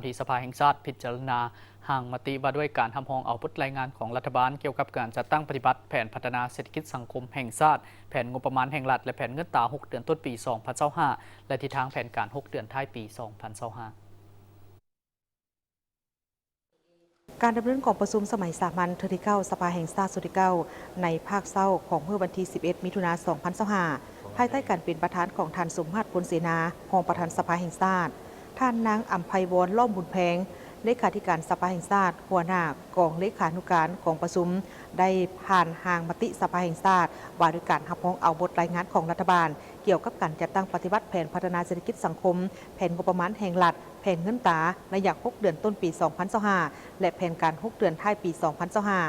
ທີ່ສະພາແຫ່ງຊາດພິຈາລະນາຮ່າງມະຕິວ່າດ້ວຍການຮັບຮອງເອົາບົດລາຍງານຂອງລັດຖະບານກ່ຽວກັບການຈັດຕັ້ງປະຕິບັດແຜນພັດທະນາເສດຖະກິດສັງຄົມແຫ່ງຊາດ, ແຜນງົບປະມານແຫ່ງລັດ ແລະ ແຜນເງິນຕາຫົກເດືອນຕົ້ນປີສອງພັນຊາວຫ້າ ແລະ ທິດທາງແຜນການຫົກເດືອນທ້າຍປີສອງພັນຊາວຫ້າ. ການດຳເນີນກອງປະຊຸມສະໄໝສາມັນເທື່ອທີເກົ້າ ສະພາແຫ່ງຊາດຊຸດທີເກົ້າ ໃນພາກເຊົ້າຂອງມື້ວັນທີສິບເອັດ ມິຖຸນາ ສອງພັນຊາວຫ້າ ພາຍໃຕ້ການເປັນປະທານຂອງທ່ານ ສົມມາດ ພົນເສນາ ຮອງປະທານສະພາແຫ່ງຊາດ, ທ່ານນາງ ອຳໄພວອນ ລ້ອມບຸນແພງ ເລຂາທິການສະພາແຫ່ງຊາດ, ຫົວໜ້າກອງເລຂານຸການກອງປະຊຸມ ໄດ້ຜ່ານຮ່າງມະຕິສະພາແຫ່ງຊາດ ວ່າດ້ວຍການຮັບຮອງເອົາບົດລາຍງານຂອງລັດຖະບານ ກ່ຽວກັບການຈັດຕັ້ງປະຕິບັດແຜນພັດທະນາເສດຖະກິດສັງຄົມ, ແຜນງົບປະມານແຫ່ງລັດ, ແຜນເງິນຕາ ໄລຍະຫົກເດືອນຕົ້ນປີສອງພັນຊາວຫ້າ ແລະ ແຜນການຫົກເດືອນທ້າຍປີສອງພັນຊາວຫ້າ.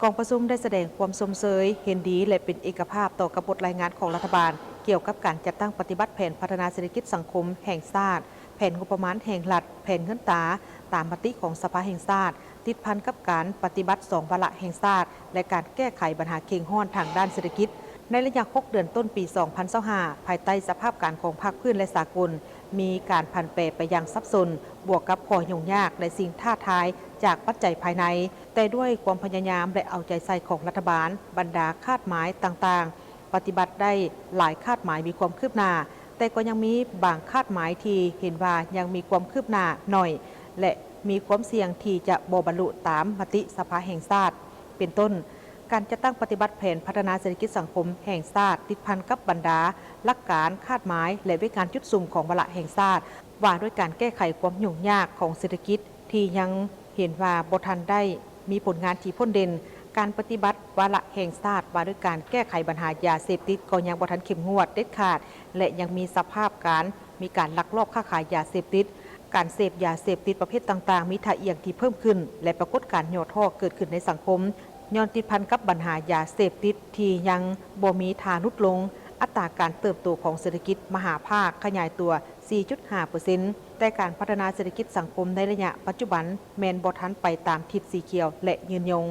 ກອງປະຊຸມໄດ້ສະແດງຄວາມຊົມເຊີຍເຫັນດີ ແລະ ເປັນເອກະພາບຕໍ່ກັບບົດລາຍງານຂອງລັດຖະບານ ກ່ຽວກັບການຈັດຕັ້ງປະຕິບັດແຜນພັດທະນາເສດຖະກິດສັງຄົມແຫ່ງຊາດ, ແຜນງົບປະມານແຫ່ງລັດ, ແຜນເງິນຕາ ຕາມມະຕິຂອງສະພາແຫ່ງຊາດ ຕິດພັນກັບການປະຕິບັດສອງວາລະແຫ່ງຊາດ ແລະ ການແກ້ໄຂບັນຫາເຄັ່ງຮ້ອນທາງດ້ານເສດຖະກິດ ໃນໄລຍະຫົກເດືອນຕົ້ນປີສອງພັນຊາວຫ້າ ພາຍໃຕ້ສະພາບການຂອງພາກພື້ນ ແລະ ສາກົນ ມີການຜັນແປໄປຢ່າງສັບສົນ, ບວກກັບຂໍ້ຫຍຸ້ງຍາກ ແລະ ສິ່ງທ້າທາຍຈາກປັດໄຈພາຍໃນ, ແຕ່ດ້ວຍຄວາມພະຍາຍາມ ແລະ ເອົາໃຈໃສ່ຂອງລັດຖະບານ, ບັນດາຄາດໝາຍຕ່າງໆ ປະຕິບັດໄດ້ຫຼາຍຄາດໝາຍມີຄວາມຄືບໜ້າ, ແຕ່ກໍຍັງມີບາງຄາດໝາຍທີ່ເຫັນວ່າຍັງມີຄວາມຄືບໜ້າໜ້ອຍ ແລະ ມີຄວາມສ່ຽງທີ່ຈະບໍ່ບັນລຸຕາມມະຕິສະພາແຫ່ງຊາດ ເປັນຕົ້ນ, ການຈັດຕັ້ງປະຕິບັດແຜນພັດທະນາເສດຖະກິດສັງຄົມແຫ່ງຊາດ ຕິດພັນກັບບັນດາຫຼັກການ, ຄາດໝາຍ ແລະ ວຽກງານຈຸດສຸມຂອງວາລະແຫ່ງຊາດ ວ່າດ້ວຍການແກ້ໄຂຄວາມຫຍຸ້ງຍາກຂອງເສດຖະກິດ ທີ່ຍັງເຫັນວ່າບໍ່ທັນໄດ້ມີຜົນງານທີ່ພົ້ນເດັ່ນ, ການປະຕິບັດວາລະແຫ່ງຊາດວ່າດ້ວຍການແກ້ໄຂບັນຫາຢາເສບຕິດກໍຍັງບໍ່ທັນເຂັ້ມງວດເດັດຂາດ ແລະ ຍັງມີສະພາບການມີການລັກລອບຄ້າຂາຍຢາເສບຕິດ, ການເສບຢາເສບຕິດປະເພດຕ່າງໆ ມີທ່າອ່ຽງທີ່ເພີ່ມຂຶ້ນ ແລະ ປາກົດການຫຍໍ້ທໍ້ເກີດຂຶ້ນໃນສັງຄົມ ຍ້ອນຕິດພັນກັບບັນຫາຢາເສບຕິດທີ່ຍັງບໍ່ມີທ່າຫຼຸດລົງ, ອັດຕາການເຕີບໂຕຂອງເສດຖະກິດມະຫາພາກຂະຫຍາຍຕົວສີ່ຈຸດຫ້າເປີເຊັນ ແຕ່ການພັດທະນາເສດຖະກິດສັງຄົມໃນໄລຍະປັດຈຸບັນແມ່ນບໍ່ທັນໄປຕາມທິດສີຂຽວ ແລະ ຍືນຍົງ.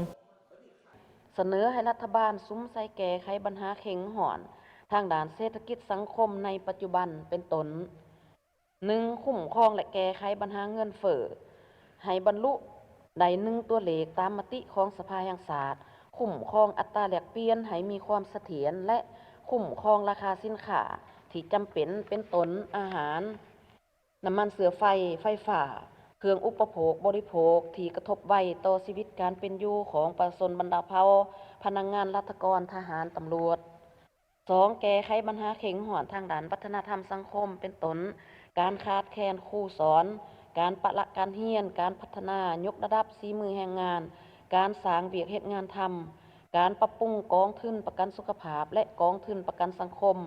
ສະເໜີໃຫ້ລັດຖະບານສຸມໃສ່ແກ້ໄຂບັນຫາເຄັ່ງຮ້ອນທາງດ້ານເສດຖະກິດສັງຄົມໃນປັດຈຸບັນ ເປັນຕົ້ນ ໜຶ່ງ ຄຸ້ມຄອງ ແລະ ແກ້ໄຂບັນຫາເງິນເຟີ້ ໃຫ້ບັນລຸໄດ້ໜຶ່ງຕົວເລກຕາມມະຕິຂອງສະພາແຫ່ງຊາດ, ຄຸ້ມຄອງອັດຕາແລກປ່ຽນໃຫ້ມີຄວາມສະຖຽນ ແລະ ຄຸ້ມຄອງລາຄາສິນຄ້າທີ່ຈຳເປັນ ເປັນຕົ້ນ ອາຫານ, ນ້ຳມັນເຊື້ອໄຟ, ໄຟຟ້າ, ເຄື່ອງອຸປະໂພກບໍລິໂພກທີ່ກະທົບໄວຕໍ່ຊີວິດການເປັນຢູ່ຂອງປະຊາຊົນບັນດາເຜົ່າ, ພະນັກງານລັດຖະກອນ, ທະຫານ, ຕຳຫຼວດ. ສອງ ແກ້ໄຂບັນຫາເຄັ່ງຮ້ອນທາງດ້ານວັດທະນະທຳສັງຄົມ ເປັນຕົ້ນ ການຂາດແຄນຄູສອນ, ການປະລະການຮຽນ, ການພັດທະນາຍົກລະດັບສີມືແຮງງານ, ການສ້າງວຽກເຮັດງານທຳ, ການປັບປຸງກອງທຶນປະກັນສຸຂະພາບ ແລະ ກອງທຶນປະກັນສັງຄົມ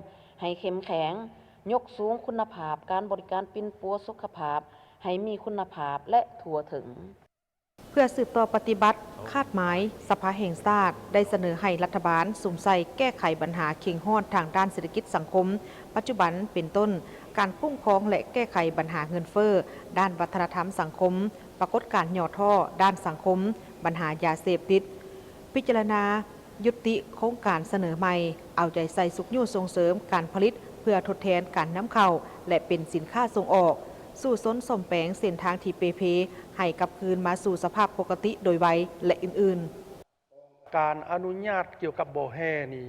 ໃຫ້ເຂັ້ມແຂງ, ຍົກສູງຄຸນນະພາບການບໍລິການປິ່ນປົວສຸຂະພາບໃຫ້ມີຄຸນນະພາບ ແລະ ທົ່ວເຖິງ. ເພື່ອສືບຕໍ່ປະຕິບັດຄາດໝາຍ, ສະພາແຫ່ງຊາດໄດ້ສະເໜີໃຫ້ລັດຖະບານສຸມໃສ່ແກ້ໄຂບັນຫາເຄັ່ງຮ້ອນທາງດ້ານເສດຖະກິດສັງຄົມປັດຈຸບັນ ເປັນຕົ້ນ ການຄຸ້ມຄອງ ແລະ ແກ້ໄຂບັນຫາເງິນເຟີ້, ດ້ານວັດທະນະທຳສັງຄົມ, ປາກົດການຫຍໍ້ທໍ້ດ້ານສັງຄົມ, ບັນຫາຢາເສບຕິດ, ພິຈາລະນາ ຍຸຕິໂຄງການສະເໜີໃໝ່, ເອົາໃຈໃສ່ຊຸກຍູ້ສົ່ງເສີມການຜະລິດເພື່ອທົດແທນການນຳເຂົ້າ ແລະ ເປັນສິນຄ້າສົ່ງອອກ, ສູ້ຊົນສ້ອມແປງເສັ້ນທາງທີ່ເປ່ເພໃຫ້ກັບຄືນມາສູ່ສະພາບປົກກະຕິໂດຍໄວ ແລະ ອື່ນໆ. ການອະນຸຍາດກ່ຽວກັບບໍ່ແຮ່ນີ້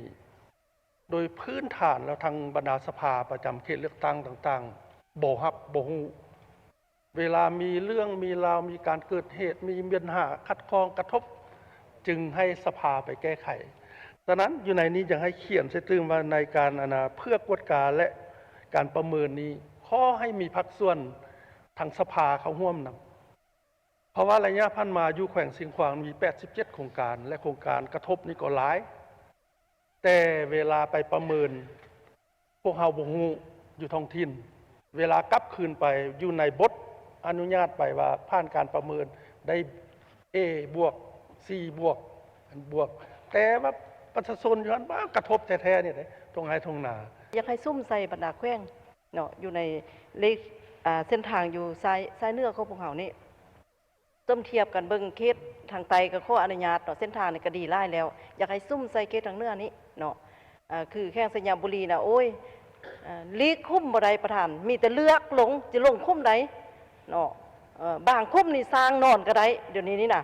ໂດຍພື້ນຖານແລ້ວທາງບັນດາສະພາປະຈຳເຂດເລືອກຕັ້ງຕ່າງໆບໍ່ຮັບບໍ່ຮູ້. ເວລາມີເລື່ອງມີລາວ ມີການເກີດເຫດ ມີບັນຫາຂັດຂ້ອງກະທົບ ຈຶ່ງໃຫ້ສະພາໄປແກ້ໄຂ. ສະນັ້ນ ຢູ່ໃນນີ້ຢາກໃຫ້ຂຽນໃສ່ຕື່ມວ່າ ໃນການອັນນາເພື່ອກວດກາ ແລະ ການປະເມີນນີ້ ຂໍໃຫ້ມີພາກສ່ວນທາງສະພາເຂົ້າຮ່ວມນຳ ເພາະວ່າໄລຍະຜ່ານມາຢູ່ແຂວງຊຽງຂວາງມີແປດສິບເຈັດໂຄງການ ແລະ ໂຄງການກະທົບນີ້ກໍຫຼາຍ. ແຕ່ເວລາໄປປະເມີນ ພວກເຮົາບໍ່ຮູ້ຢູ່ທ້ອງຖິ່ນ ເວລາກັບຄືນໄປຢູ່ໃນບົດອະນຸຍາດໄປວ່າຜ່ານການປະເມີນໄດ້ A ບວກ C ບວກ ບວກ ແຕ່ວ່າປະຊາຊົນຢູ່ຫັ້ນບໍ່ກະທົບແທ້ໆນີ້ເດ້ ທົ່ງໄຮ່ທົ່ງນາ. ຢາກໃຫ້ສຸມໃສ່ບັນດາແຂວງເນາະ ຢູ່ໃນເລກ ອ່າ ເສັ້ນທາງຢູ່ຊາຍ ຊາຍເໜືອຂອງພວກເຮົານີ້ ສົມທຽບກັນເບິ່ງເຂດທາງໃຕ້ ກໍຂໍອະນຸຍາດເນາະ ເສັ້ນທາງນີ້ກໍດີຫຼາຍແລ້ວ ຢາກໃຫ້ສຸມໃສ່ເຂດທາງເໜືອນີ້ເນາະ ອ່າ ຄືແຂວງໄຊຍະບູລີນະ ໂອ້ຍ ອ່າ ຫຼີກຂຸມບໍ່ໄດ້ປະທານ ມີແຕ່ເລືອກລົງ ຊິລົງຂຸມໃດເນາະ ເອີ ບາງຄຸ້ມນີ້ສ້າງນອນກໍໄດ້ ດຽວນີ້ນີ້ນະ.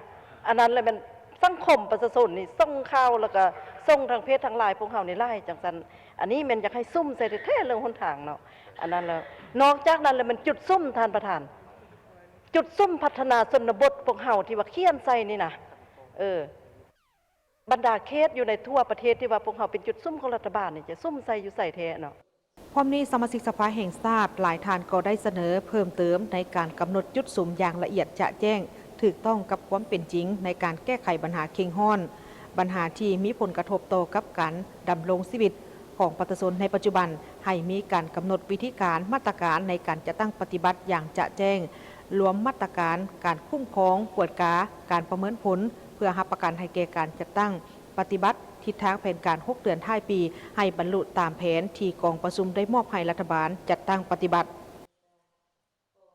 ອັນນັ້ນແຫຼະແມ່ນສັງຄົມປະຊາຊົນນີ້ສົ່ງຂ່າວ ແລ້ວກໍສົ່ງທາງເພຈທາງລາຍພວກເຮົານີ້ຫຼາຍຈັ່ງຊັ້ນ. ອັນນີ້ແມ່ນຢາກໃຫ້ສຸມໃສ່ແທ້ໆເລື່ອງຫົນທາງເນາະ. ອັນນັ້ນແລ້ວ ນອກຈາກນັ້ນແລ້ວແມ່ນຈຸດສຸມທ່ານປະທານ ຈຸດສຸມພັດທະນາຊົນນະບົດພວກເຮົາທີ່ວ່າຂຽນໃສ່ນີ້ນະ ເອີ ບັນດາເຂດຢູ່ໃນທົ່ວປະເທດທີ່ວ່າພວກເຮົາເປັນຈຸດສຸມຂອງລັດຖະບານນີ້ ຈະສຸມໃສ່ຢູ່ໃສແທ້ເນາະ. ພ້ອມນີ້ ສະມາຊິກສະພາແຫ່ງຊາດຫຼາຍທ່ານກໍໄດ້ສະເໜີເພີ່ມເຕີມໃນການກຳນົດຈຸດສຸມຢ່າງລະອຽດຈະແຈ້ງ, ຖືກຕ້ອງກັບຄວາມເປັນຈິງໃນການແກ້ໄຂບັນຫາເຄັ່ງຮ້ອນ, ບັນຫາທີ່ມີຜົນກະທົບຕໍ່ກັບການດຳລົງຊີວິດຂອງປະຊາຊົນໃນປັດຈຸບັນ, ໃຫ້ມີການກຳນົດວິທີການ, ມາດຕະການໃນການຈັດຕັ້ງປະຕິບັດຢ່າງຈະແຈ້ງ, ລວມມາດຕະການການຄຸ້ມຄອງ, ກວດກາ, ການປະເມີນຜົນ ເພື່ອຮັບປະກັນໃຫ້ແກ່ການຈັດຕັ້ງ ປະຕິບັດທິດທາງແຜນການຫົກເດືອນທ້າຍປີ ໃຫ້ບັນລຸຕາມແຜນທີ່ກອງປະຊຸມໄດ້ມອບໃຫ້ລັດຖະບານຈັດຕັ້ງປະຕິບັດ.